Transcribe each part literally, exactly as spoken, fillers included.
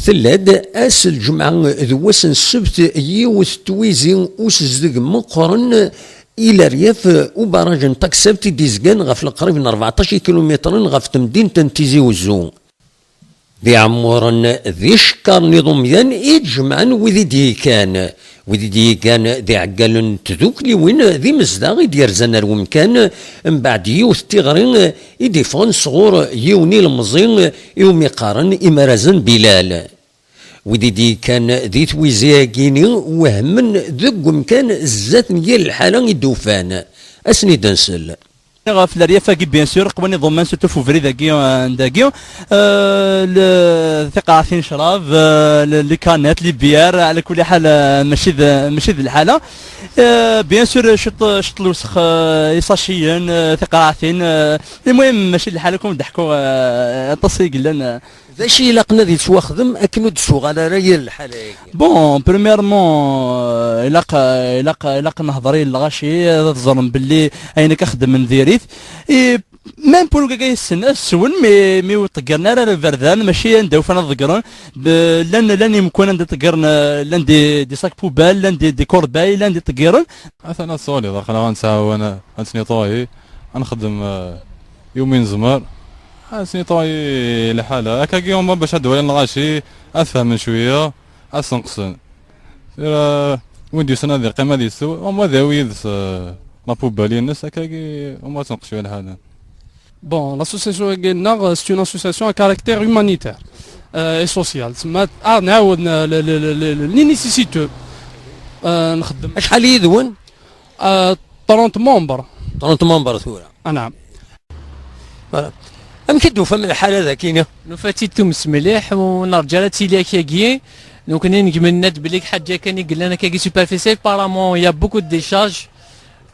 Tella-d ass n lǧemɛa d wass n ssebt yiwet n twizi usezdeg meqqren i leryaf ubaraǧ n Taksabt i d-izgan ɣef leqrib n rbeɛṭac ikilumitren ɣef temdint n Tizi Uzzu. D iɛemmuren d icekkaren iḍumyan i d-jemɛen wid i d-yekkan. Wid i d-yekkan d iɛeggalen n tdukliwin d imezdaɣ i d-yerzan ar wemkan, mbeɛd yiwet n tiɣri i d-iffɣen sɣur yiwen ilemẓi iwumi qqaren Imarazen Bilal. Wid i d-yekkan di twizi-agi-ni wehmen deg wemkan zdat n yir lḥala i d-ufan. Ad sen-id-nsel. Ɣef leryaf-agi, bien sûr, qwan iḍumman, surtout f ubrid-agi, euh, dagi, euh, le, tiqaɛtin n ccrab, euh, le, les canettes, les bières, ɛla kulli ḥal, euh, mačči d, mačči d lḥala. Euh, bien sûr, ciṭ, ciṭ lwesx, euh, isaciyen, euh, tiqaɛtin, euh, المهم, mačči d lḥala, kum d-ḥkuɣ, euh, aṭas i yellan, euh, D acu i ilaqen ad yettwaxdem akken ur d-tuɣal ara yir lḥala-agi? Bon, premièrement, euh, ilaq, euh, ilaq, ilaq nehder i lɣaci, ad ẓren belli ayen akka xeddmen diri-t. Et même pour les gars, ad swen, mais, mais ur ṭeggren ara iberdan, mačči anda ufan ad ḍeggren. Be-, llan, llan imekwan anda ṭeggren, euh, llan des, des sacs poubelles, llan des, des corbeilles, llan des ṭeggren. Atan ad soli, daxel ad nttɛawan, ad ttniṭuhi, ad nxeddem, euh, iwmi nezmer. Ad ttniṭuhi lḥala. Akkagi, au moins, bac ad d-walin lɣaci, ad fehmen cwiya, ad sneqsen. Tura, win d-yusan ad iqqim ad yessew, au moins ad yawi yid-s, euh, la poubelle-ines, akkagi, au moins ad tenqes cwiya lḥala. Bon, l'association-agi-nneɣ, c'est une association à caractère humanitaire, euh, et social. Tsemma, ah, nɛawen, euh, le, le, le, le, le, les nécessiteux. Euh, nxeddem. Acḥal yid-wen? Euh, trente membres. Trente membres tura. Ah, naam. Voilà. Amek i d-tufam lḥala dagi-ni? Nufa-tt-id tumes mliḥ, ur nerǧa ara ad tili akkagi. Nekkni negmen-d belli lḥaǧa kan i yellan akkagi superficielle, apparemment, il y a beaucoup de décharges.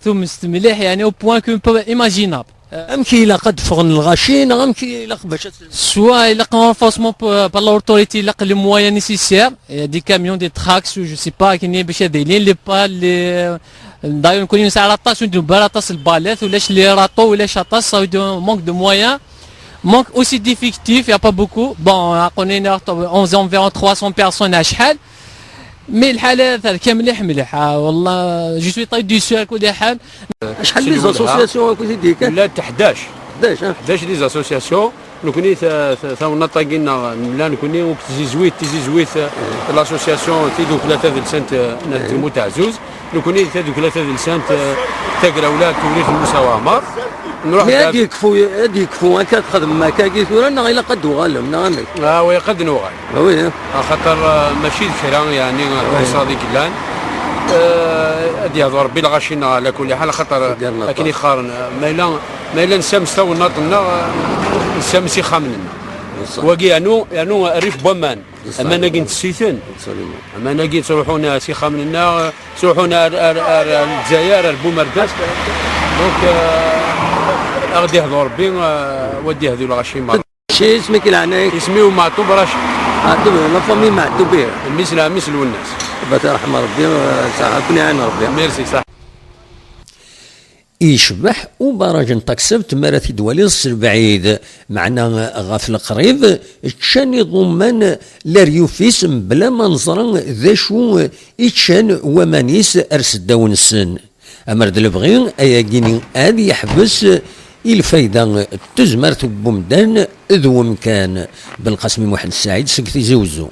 Tumes mliḥ, yani, au point qu'on peut imaginable. Amek i ilaq ad d-ffɣen lɣaci, neɣ amek i ilaq bac ad... Soit ilaq un renforcement par, par l'autorité, ilaq les moyens nécessaires, il y a des camions, des trucks, je sais pas, kini bac ad ilin, les pas, les, d'ailleurs, nekkni nesɛa aṭas, ur d-newwi ara aṭas lbalat, ulac les râteaux, ulac aṭas, ça veut dire manque de moyens, manque aussi d'effectifs, il y a pas beaucoup. Bon, on est environ trois cents personnes à Chahal. Mais lḥala terka mliḥ, mliḥ. Ah, والله, je suis très déçu à كل حال. Acḥal n les associations akked i d-yekkan? Llant ḥdac. Ḥdac, ah. Ḥdac des associations. Nekkni ta-, ta-, tawennaḍt-agi-nneɣ nella nekkni akked tizizwit, tizizwit, eh, de l'association Tidukla Tadelsant, eh, n At Tmurt Ɛzuz. Nekkni tadukla tadelsant, eh, tagrawla n tewrirt n Musa Waɛmer. Nruḥ... Mais ad yekfu, ad yekfu akka txedmem akkagi tura, neɣ ilaq ad d-tuɣalem, neɣ amek? Ah, wa ilaq ad d-nuɣal. Ah oui, hein. Axaṭer, eh, mačči d kra, yeɛni, eh, ah oui, taṣṣaḍ i yellan. Eh, ad yehdu Rebbi lɣaci-nneɣ ɛla kulli ḥal, axaṭer akken i qqaren, eh, ma yella, ma yella nessames tawennaḍt-nneɣ, eh, nessames ixxamen-nneɣ. Wagi yernu, yernu rrif n waman. Aman-agi ntess-iten. Aman-agi ttruḥun s ixxamen-nneɣ, ttruḥun ar, ar, ar, ar Lezzayer, ar Bumerdas. Donc, euh, ad ɣ-d-ihdu Rebbi, euh, wa d-ihdu lɣaci merra. Acu isem-ik leɛnaya-k? Isem-iw Meɛtub Racid. Meɛtub, la famille Meɛtub, ih. Mmi-s n ɛemmi-s Lwennas. Rebbi ad t-yerḥem Rebbi, euh, saḥa, ad ken-iɛin Rebbi. Merci, saḥa. Yecbeḥ ubaraǧ n Taksabt mi ara t-id-twaliḍ s lebɛid, meɛna ɣef leqrib ččan iḍumman leryuf-is mebla ma neẓra d acu i ččan waman-is ar seddaw-nsen. Amer d lebɣi, ayagi-ni ad yeḥbes i lfayda n tezmert n wemdan d wemkan. Belqasem Muḥend Saɛid seg Tizi Uzzu.